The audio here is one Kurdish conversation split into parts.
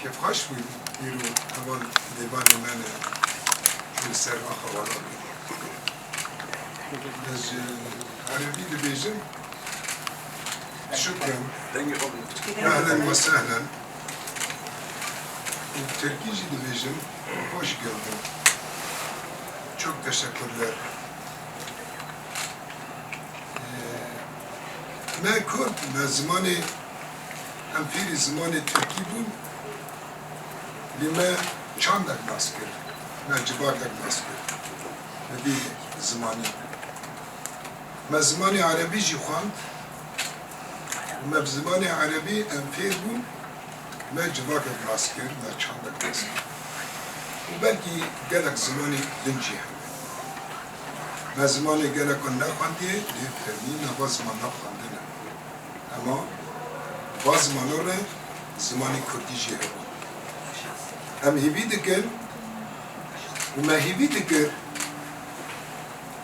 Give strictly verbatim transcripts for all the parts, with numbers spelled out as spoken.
Kêfxweş bû îro heval mêvanê me ne li ser axa Walan. Ez ji erebî dibêjim, şukran, ehlen ve sehlen. Tirkî jî dibêjim, hoş geldin. Çok teşekkürler. Me Kurd, me zimanê, em fêrî zimanê Tirkî bûn, lê me çandek nas kir, me civakek nas kir bi vî zimanî. Me zimanê erebî jî xwend û me bi zimanê erebî em fêr bûn, me civakek nas kir, me çandek nas kir. Û belkî gelek zimanê din jî hene. Me zimanê gelek nexwendiye, lê fermî me va zimanan xwendine. Ema va zimanan re zimanê kurdî jî hebû. Em hêvî dikin û me hêvî dikir,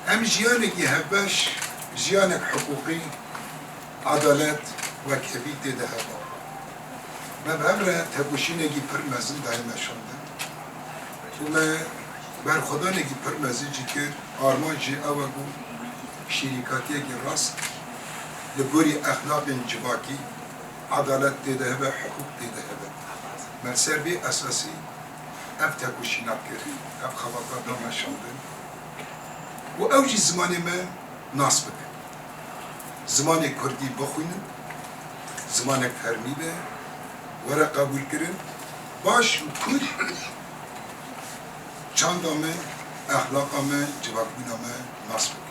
em jiyanekî hevbeş, jiyanek hiqûqî, edalet, wekhevî tê de heba. Me bi hev re tekoşînekî pir mezin daye meşandin û me berxwedanekî pir mezin jî kir. Armanc jî ew e ku şîrîkatiyekî rast li gorî exlaqên civakî, edalet tê de hebe, hiqûq tê de hebe. Me li ser vê esasî ev tekoşîna kir, ev xebata da meşandin û ew jî zimanê me nas bikin. Zimanê kurdî bixwînin, zimanek fermî be, were qebûlkirin, baş û kûr çanda me, exlaqa me, civakbûna me nas bikin.